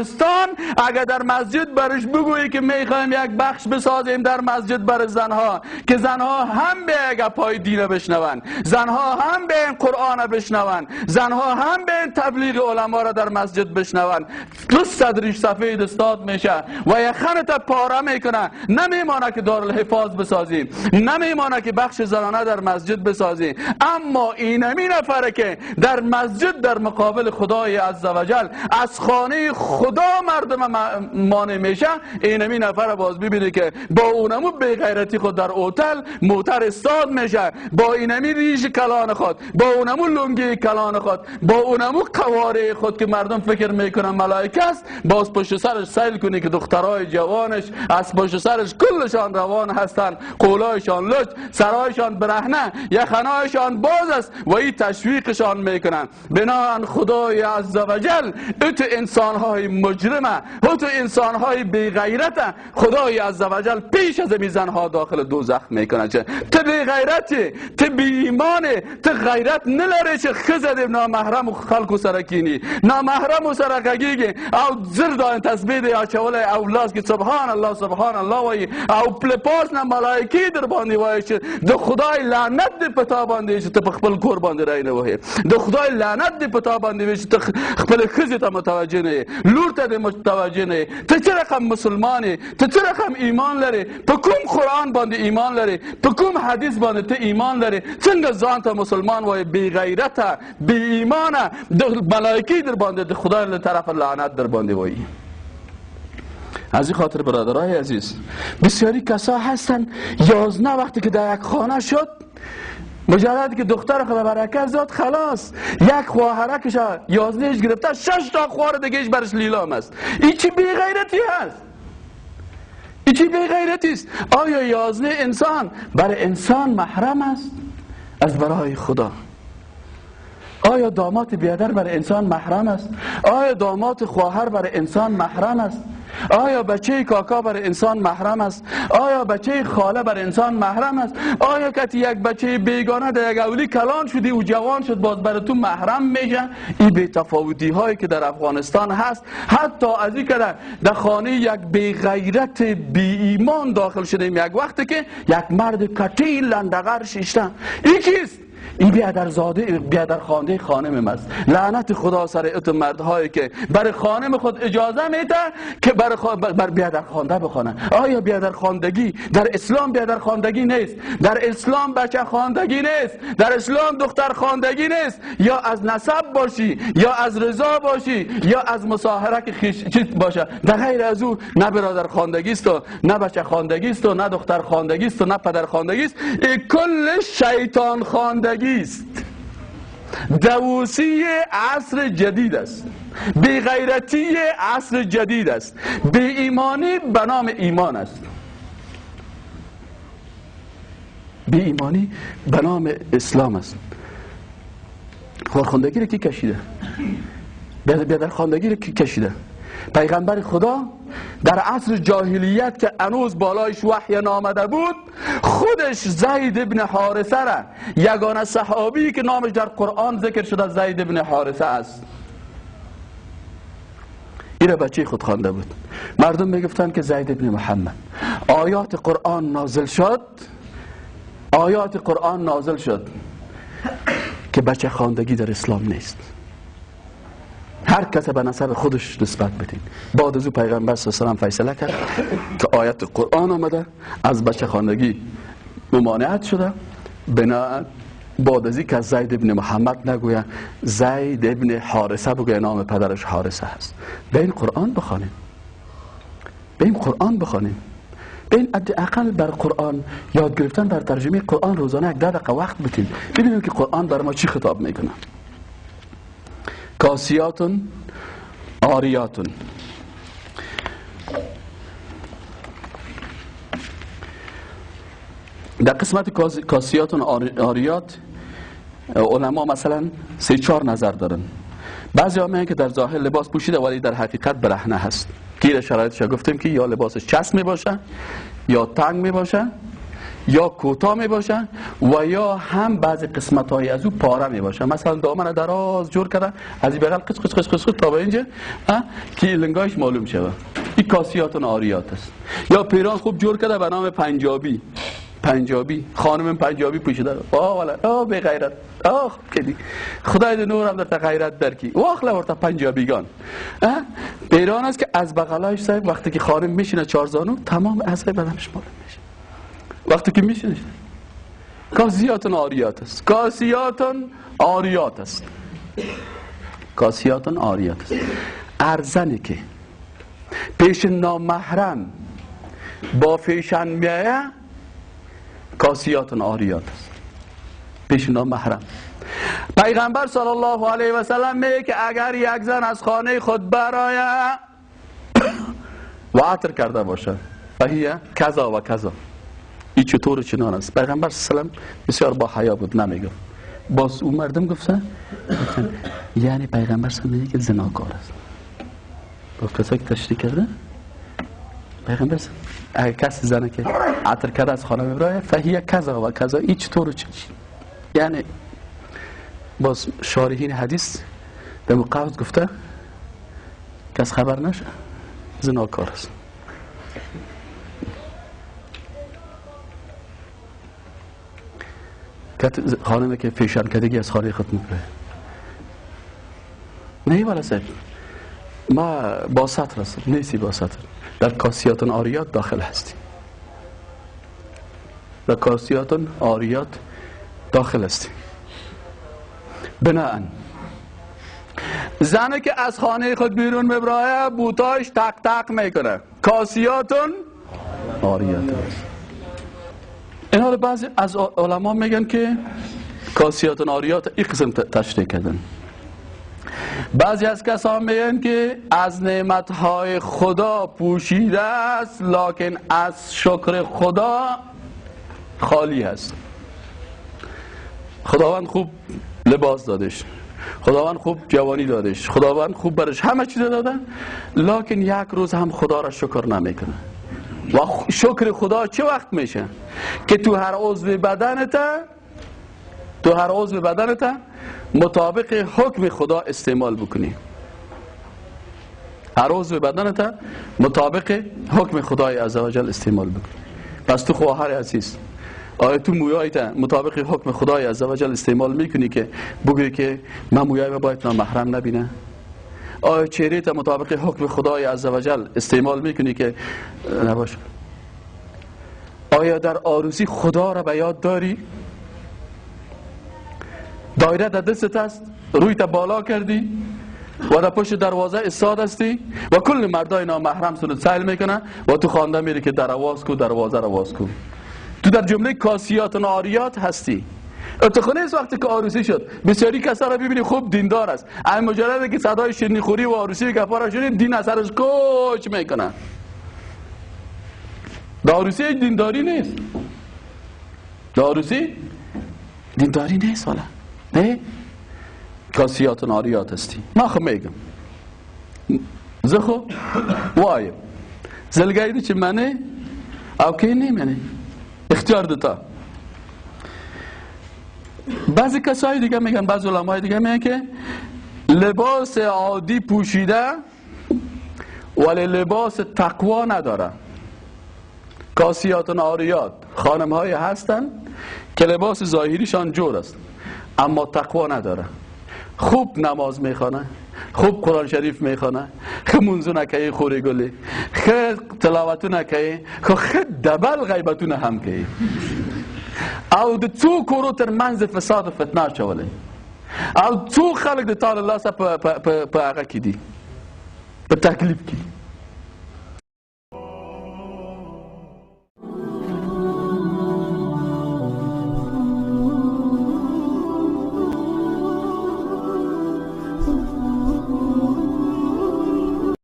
افغانستان اگر در مسجد برش بگویی که میخوایم یک بخش بسازیم در مسجد بر زنها که زنها هم به گپای دین بشنون، زنها هم به قرآن بشنون، زنها هم به تبلیغ علما را در مسجد بشنون، 200 ریش سفید استاد میشه و یخنت پاره میکنه. نمیمانه که دارالحفاظ بسازیم، نمیمانه که بخش زنانه در مسجد بسازیم. اما اینمی نفره که در مسجد در مقابل خدای عزوجل از خانه خدا مردم مانع میشه، اینمی نفر باز ببینه که با اونمو بی غیرتی خود در اوتل موتر استاد میشه، با اینمی ریش کلان خود، با اونمو لنگی کلان خود، با اونمو قواره خود که مردم فکر میکنن ملائکه است، باز پشت سرش سیل کنی که دخترای جوانش از پشت سرش کلشان روان هستند، قولایشان لچ، سرایشان برهنه، یخنایشان باز است و این تشویقشان میکنن. بناهن خدای عزوجل اتو انسانهای مجرمه، اتو انسانهای بی غیرته، خدای عزوجل پیش از این زنها داخل دوزخ میکنه. چه تو بی غیرتی، تو بی ایمانه، تو غیرت نلره چه خزد نامحرم و خلق و سرکینی، نامحرم و سرکگیگی او زر داین تسبیح دی اچوله او لاس که سبحان الله سبحان الله وای او پلپاس نه ملائکی در باندې وای چې د خدای لعنت دی پتا باندې چې ته په خپل کور باندې رای نه وهې، د خدای لعنت دی پتا باندې چې ته خپل ښځې ته متوجه نه یې، لور ته دې متوجه نه یې. ته څه رقم مسلمان یې؟ ته څه رقم ایمان لرې؟ په کوم قرآن باندې ایمان لرې؟ په کوم حدیث باندې ته ایمان لرې؟ څنګه ځان ته مسلمان وایې؟ بې غیرته، بې ایمانه، د ملائکې در باندې د خدای له طرفه لعنت در باندې وایي. از این خاطر برادرای عزیز، بسیاری کسا هستن 11 وقتی که در یک خانه شد، مجرد که دختر خدا برکت زاد خلاص، یک خواهرکش 11 گرفته، 6 تا خواهر دیگهش برش لیلام است. این چی بی غیرتی هست؟ این چی بی غیرتی است؟ آیا 11 انسان برای انسان محرم است؟ از برای خدا. آیا داماد بیادر برای انسان محرم است؟ آیا داماد خواهر برای انسان محرم است؟ آیا بچه کاکا برای انسان محرم است؟ آیا بچه خاله برای انسان محرم است؟ آیا کتی یک بچه بیگانه در یک اولی کلان شدی و جوان شد باز برای تو محرم میشه؟ این بی تفاوتی هایی که در افغانستان هست، حتی از این که در خانه یک بی غیرت بی ایمان داخل شدیم، یک وقتی که یک مرد کتی لندغر شیشته، این کیست؟ این بیادر زاده، بیادر خوانده خانم است. لعنت خدا سر ات مردهایی که برای خانم خود اجازه میده که بر بیادر خوانده بخوانه. آیا بیادر خواندگی در اسلام بیادر خواندگی نیست؟ در اسلام بچه خواندگی نیست؟ در اسلام دختر خواندگی نیست؟ یا از نسب باشی، یا از رضا باشی، یا از مصاهره که خیش چیز باشه. در غیر از او نه برادر خواندگی است و نه بچه خواندگی است و نه دختر خواندگی است و نه پدر خواندگی است. این کل شیطان خواندگی است. دووسی عصر جدید است، بی غیرتی عصر جدید است، بی ایمانی به نام ایمان است، بی ایمانی به نام اسلام است. خواندگی رو کی کشیده؟ بیادر خواندگی رو کی کشیده؟ پیغمبر خدا در عصر جاهلیت که هنوز بالایش وحی نامده بود، خودش زید ابن حارثه را، یگانه صحابی که نامش در قرآن ذکر شده زید ابن حارثه است، این را بچه خود خوانده بود. مردم میگفتند که زید ابن محمد. آیات قرآن نازل شد، آیات قرآن نازل شد که بچه خواندگی در اسلام نیست. هر کس به نسب خودش نسبت بدین. بعد از او پیغمبر صلی الله علیه و سلم فیصله کرد که آیت قرآن آمده از بچه خواندگی ممانعت شده، بنا بعد از که زید ابن محمد نگویه، زید ابن حارثه بگویه، نام پدرش حارثه هست. به این قرآن بخوانیم، به این قرآن بخوانیم، به این حداقل بر قرآن یاد گرفتن، بر ترجمه قرآن روزانه یک 10 دقیقه وقت بدیم، ببینیم که قرآن بر ما چی خطاب میکنه. کاسیاتون آریاتون. در قسمت کاسیاتون آریات علما مثلا 3-4 نظر دارن. بعضی ها میگن که در ظاهر لباس پوشیده ولی در حقیقت برهنه هست. گیر شرایطش گفتیم که یا لباسش چسب می باشه، یا تنگ می باشه، یا کوتاه می باشه و یا هم بعضی قسمت های از او پاره می باشه. مثلا دامن دراز جور کرده از این بغل قچ قچ قچ قچ تا به اینجا که لنگایش معلوم شوه، این کاسیات عاریات است. یا پیران خوب جور کرده به نام پنجابی، پنجابی خانم پنجابی پوشیده، آه والا آه بی غیرت، آه کدی خدای نورم در غیرت درکی واخله ورته پنجابیگان. پیران است که از بغلایش صاحب وقتی که خانم میشینه چارزانو تمام اعضای بدنش معلوم میشه وقتی که میشینه. کاسیات عاریات است، کاسیات عاریات است، کاسیات عاریات است. ارزنی که پیش نامحرم با فیشن میایه کاسیات عاریات است، پیش نامحرم. پیغمبر صلی الله علیه و سلم میگه که اگر یک زن از خانه خود برایه و عطر کرده باشه فهیه کذا و کذا، این چطور چنان است. پیغمبر صلی الله علیه و سلم بسیار با حیا بود، نمیگفت. باز اون مردم گفتن یعنی پیغمبر صلی الله علیه و سلم که زناکار است. باز کسایی که تشریح کرده پیغمبر اگر کسی زنه که عطر کرده از خانه ببرایه فهیه کذا و کذا، این چطور چنان. یعنی باز شارحین حدیث در مقاوض گفته کس خبر نشه زناکار است. خانمی که فیشن کردگی از خانه خود میبره نه والا صاحب ما با سطر هستم، نیستی با سطر، در کاسیات عاریات داخل هستیم، در کاسیات عاریات داخل هستیم. بناهن زنی که از خانه خود بیرون میبرایه بوتاش تق تق میکنه، کاسیات عاریات است. این حال بعضی از علما میگن که کاسیات عاریات این قسم تشریح کردن. بعضی از کسان میگن که از نعمتهای خدا پوشیده است لکن از شکر خدا خالی است. خداوند خوب لباس دادش، خداوند خوب جوانی دادش، خداوند خوب برش همه چیز داده، لکن یک روز هم خدا را شکر نمیکنه. و شکر خدا چه وقت میشه؟ که تو هر عضو بدنت، تو هر عضو بدنت مطابق حکم خدا استعمال بکنی. هر عضو بدنت مطابق حکم خدای عزوجل استعمال بکنی. پس تو خواهر عزیز، آیا تو مویایت مطابق حکم خدای عزوجل استعمال میکنی که بگویی که من مویای باید نامحرم نبینه؟ آیا چهره تا مطابق حکم خدای عزوجل استعمال میکنی که نباشه؟ آیا در عروسی خدا را به یاد داری؟ دایره در دستت است، روی تا بالا کردی و در پشت دروازه استاد هستی و کل مردای نامحرم سنت سیل میکنه و تو خوانده میری که در واز کو، دروازه را واز کو. تو در جمله کاسیات و عاریات هستی. اتخانه است وقتی که عروسی شد بسیاری کسا را ببینی خوب دیندار است، اما مجرد که صدای شیرینی خوری و عروسی گپا را شنید دین اثرش کوچ میکنه. در عروسی دینداری نیست، در عروسی دینداری نیست. حالا نه کاسیات و عاریات هستی. ما خو میگم زه خو وایم زلګی دي چې منې او کې نه منې، اختیار دتا. بعضی کسای دیگه میگن، بعضی علمای دیگه میگن که لباس عادی پوشیده ولی لباس تقوا نداره. کاسیات و عاریات خانم های هستن که لباس ظاهریشان جور است اما تقوا نداره. خوب نماز میخوانه، خوب قرآن شریف میخوانه، خو منزونه کوي خورې ګلې، ښه تلاوتونه کوي، خو ښه دبل غیبتونه هم کوي او د څو کورو تر منځ فساد و فتنه اچولی او څو خلک د تا له لاسه په هغه کې دي، په تکلیف کې.